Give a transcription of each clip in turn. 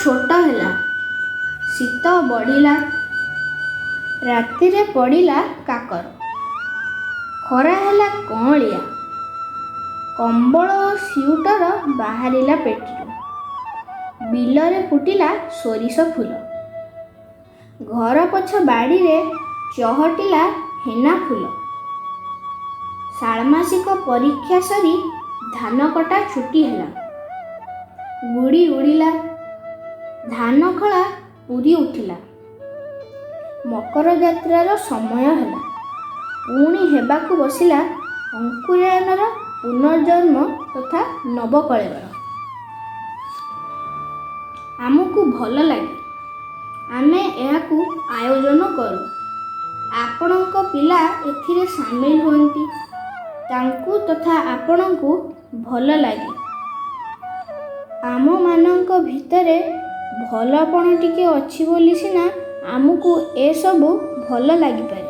ଛୋଟ ହେଲା। ଶୀତ ବଢ଼ିଲା। ରାତିରେ ପଡ଼ିଲା କାକର। ଖରା ହେଲା କଅଁଳିଆ। କମ୍ବଳ ଓ ସିଉଟର ବାହାରିଲା ପେଟିରୁ। ବିଲରେ ଫୁଟିଲା ସୋରିଷ ଫୁଲ। ଘର ପଛ ବାଡ଼ିରେ ଚହଟିଲା ହେନା ଫୁଲ। ଷାଣ୍ମାସିକ ପରୀକ୍ଷା ସରି ଧାନକଟା ଛୁଟି ହେଲା। ଗୁଡ଼ି ଉଡ଼ିଲା। ଧାନଖଳା ପୂରି ଉଠିଲା। ମକର ଯାତ୍ରାର ସମୟ ହେଲା। ପୁଣି ହେବାକୁ ବସିଲା ଅଙ୍କୁରାୟନର ପୁନର୍ଜନ୍ମ ତଥା ନବକଳେବର। ଆମକୁ ଭଲ ଲାଗେ। ଆମେ ଏହାକୁ ଆୟୋଜନ କରୁ। ଆପଣଙ୍କ ପିଲା ଏଥିରେ ସାମିଲ ହୁଅନ୍ତି। ତାଙ୍କୁ ତଥା ଆପଣଙ୍କୁ ଭଲ ଲାଗେ। ଆମମାନଙ୍କ ଭିତରେ ଭଲପଣ ଟିକେ ଅଛି ବୋଲି ସିନା ଆମକୁ ଏସବୁ ଭଲ ଲାଗିପାରେ।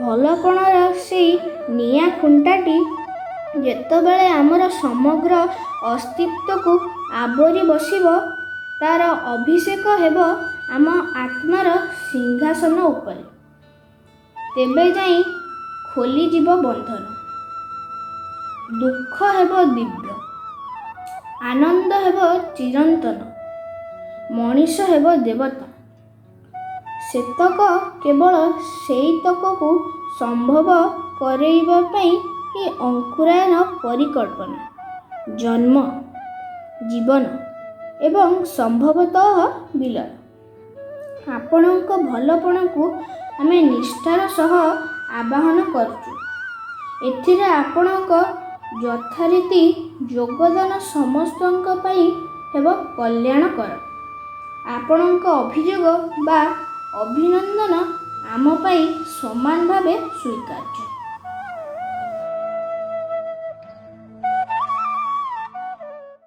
ଭଲପଣର ସେଇ ନିଆଁ ଖୁଣ୍ଟାଟି ଯେତେବେଳେ ଆମର ସମଗ୍ର ଅସ୍ତିତ୍ୱକୁ ଆବୋରି ବସିବ, ତା'ର ଅଭିଷେକ ହେବ ଆମ ଆତ୍ମାର ସିଂହାସନ ଉପରେ, ତେବେ ଯାଇ ଖୋଲିଯିବ ବନ୍ଧନ। ଦୁଃଖ ହେବ ଦିବ୍ୟ। ଆନନ୍ଦ ହେବ ଚିରନ୍ତନ। ମଣିଷ ହେବ ଦେବତା। ସେତକ କେବଳ ସେଇତକକୁ ସମ୍ଭବ କରେଇବା ପାଇଁ ହିଁ ଅଙ୍କୁରାୟନ ପରିକଳ୍ପନା, ଜନ୍ମ, ଜୀବନ ଏବଂ ସମ୍ଭବତଃ ବିଲୟ। ଆପଣଙ୍କ ଭଲପଣକୁ ଆମେ ନିଷ୍ଠାର ସହ ଆବାହନ କରୁଛୁ। ଏଥିରେ ଆପଣଙ୍କ ଯଥାରୀତି ଯୋଗଦାନ ସମସ୍ତଙ୍କ ପାଇଁ ହେବ କଲ୍ୟାଣକର। ଆପଣଙ୍କ ଅଭିଯୋଗ ବା ଅଭିନନ୍ଦନ ଆମ ପାଇଁ ସମାନ ଭାବେ ସ୍ୱୀକାର୍ଯ୍ୟ।